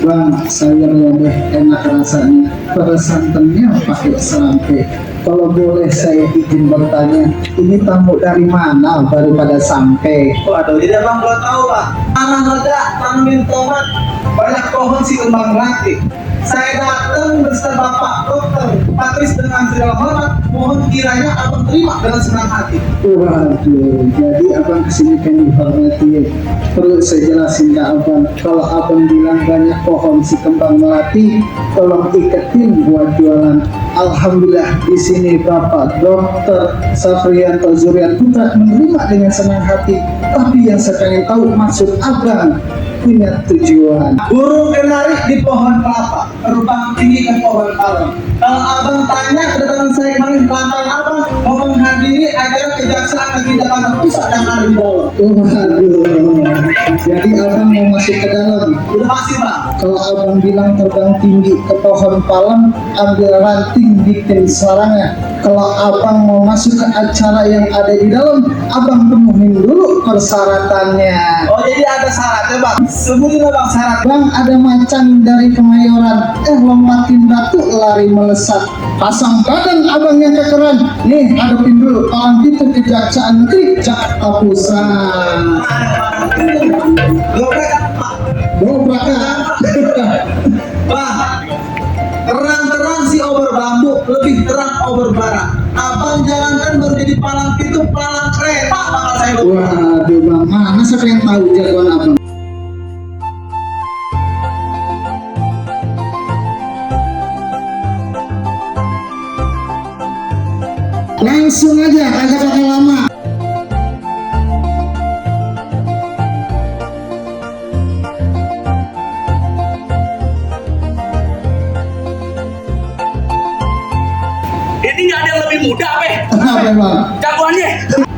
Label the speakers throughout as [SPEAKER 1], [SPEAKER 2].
[SPEAKER 1] Bang, saya lebih enak rasanya pada santannya pakai serangkai. Kalau boleh saya izin bertanya, ini tamu dari mana baru pada sampai?
[SPEAKER 2] Waduh, jadi abang belum tahu pak. Tanah ledak, tanamin tomat, banyak pohon si kembang melati. Saya datang bersama Bapak Dokter Patris dengan segala hormat. Mohon kiranya abang terima dengan senang hati.
[SPEAKER 1] Waduh, jadi abang kesini kan dihormati. Perlu saya jelasin ke abang, kalau abang bilang banyak pohon si kembang melati, tolong iketin buat jualan. Alhamdulillah di sini Bapak Dokter Safrianto Zurian Putra menerima dengan senang hati. Tapi yang saya pengen tahu maksud abang punya tujuan.
[SPEAKER 2] Burung kenari di pohon kelapa, terbang tinggi ke pohon palem. Kalau abang tanya kedatangan saya kemarin lantaran abang mau menghadiri acara kejaksaan negeri Jakarta Pusat yang ada di bawah.
[SPEAKER 1] Waduh, jadi abang mau masuk ke dalam.
[SPEAKER 2] Udah pasti bang.
[SPEAKER 1] Kalau abang bilang terbang tinggi ke pohon palem, ambil ranting bikin sarangnya. Kalau abang mau masuk ke acara yang ada di dalam, abang penuhin dulu persyaratannya.
[SPEAKER 2] Oh jadi ada syaratnya bang. Sebutin bang syarat.
[SPEAKER 1] Bang, ada macan dari Kemayoran, lompatin batu lari melesat. Pasang badan abangnya kekeran. Nih, hadapin dulu palang pintu Kejaksaan Negeri Jakarta Pusat. Dobrak
[SPEAKER 2] Bang, terang-terang si obor bambu, lebih terang obor bara. Abang jalankan baru jadi palang pintu, palang kereta bakal saya lupa.
[SPEAKER 1] Waduh bang, mana saya pengen tahu jagoan abang. Langsung aja, kagak pakai lama.
[SPEAKER 3] Ini nggak ada yang lebih muda,
[SPEAKER 1] Apa bang?
[SPEAKER 3] jagoannya.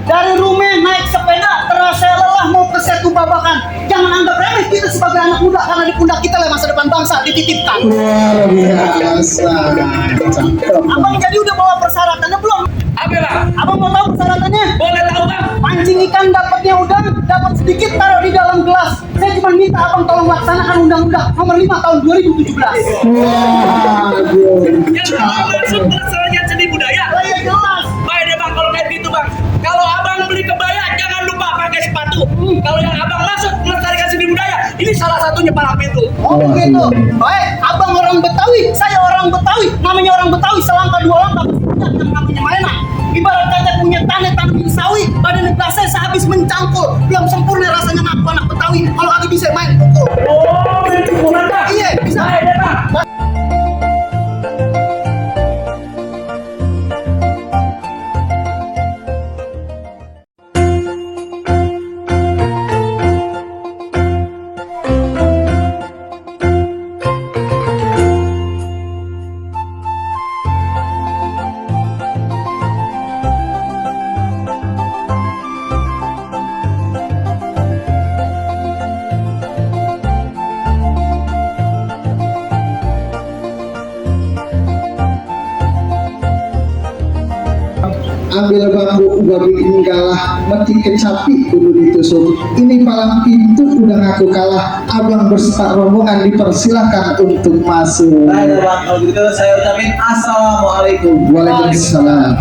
[SPEAKER 4] Dari rumah naik sepeda terasa lelah mau ke Setu Babakan. Jangan anggap remeh kita sebagai anak muda karena di pundak kita lah masa depan bangsa dititipkan.
[SPEAKER 1] Luar biasa. Cakep.
[SPEAKER 4] Abang jadi udah bawa persyaratannya belum?
[SPEAKER 3] Apa bang?
[SPEAKER 4] Abang mau tahu persyaratannya?
[SPEAKER 3] Boleh tahu bang?
[SPEAKER 4] Pancing ikan dapatnya udang, dapat sedikit taruh di dalam gelas. Saya cuma minta abang tolong laksanakan undang-undang nomor 5 tahun 2017.
[SPEAKER 1] Waduh.
[SPEAKER 3] Yang pertama masuk pelaksanaan seni budaya.
[SPEAKER 4] Saya jelas.
[SPEAKER 3] Baik deh bang, kalau kayak gitu bang. Kalau abang beli kebaya, jangan lupa pakai sepatu. Kalau yang abang masuk melestarikan seni budaya, ini salah satunya palang pintu.
[SPEAKER 4] Oh begitu. Baik, abang orang Betawi, saya orang Betawi. Namanya orang Betawi selangkah dua langkah pasti punya yang namanya mainan. Ibarat kata punya tanah sawi, badan saya sehabis mencangkul. Belum sempurna rasanya ngaku anak Betawi. Kalau aku bisa main pukul.
[SPEAKER 3] Oh, itu bukan bang?
[SPEAKER 4] Iya, bisa.
[SPEAKER 3] Baik deh bang.
[SPEAKER 1] Ambil bambu gua bikin galah, meti kecapi kudu ditusuk. Ini palang pintu udah ngaku kalah. Abang berserta rombongan dipersilahkan untuk masuk.
[SPEAKER 2] Baik bang, kalau gitu saya ucapin assalamualaikum.
[SPEAKER 1] Waalaikumsalam.